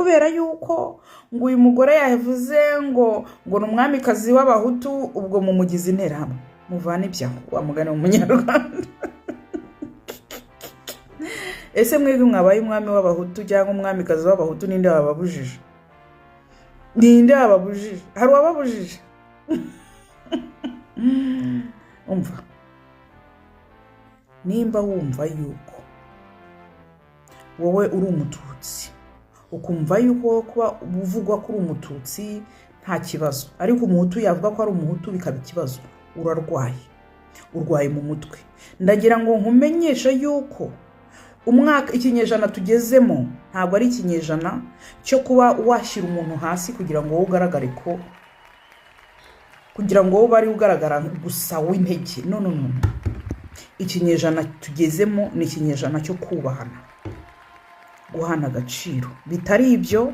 Kubera yuko ngo uyu mugore yavuze ngo ni umwamikazi w'Abahutu, ubwo mumugize Interahamwe. Muvane ibyaho, wa mugani w'Umunyarwanda. Ese mwebwe mwabaye umwami w'Abahutu cyangwa umwamikazi w'Abahutu, ninde wababujije? Ninde wababujije? Hari uwababujije? Umva, nimba wumva yuko wowe uri Umututsi, ukumva yuko wowe kuba uvugwa ko uri Umututsi nta kibazo, ariko Umuhutu yavuga ko ari Umuhutu bikaba ikibazo, urarwaye, urwaye mu mutwe. Ndagira ngo nkumenyeshe yuko umwaka, ikinyejana tugezemo, ntabwo ari ikinyejana cyo kuba washyira umuntu hasi kugira ngo wowe ugaragare ko, kugira ngo wowe ube ari ugaragara gusa w'intege. No, no, no. Ikinyejana tugezemo ni ikinyejana cyo kubahana, guhana agaciro. Bitari ibyo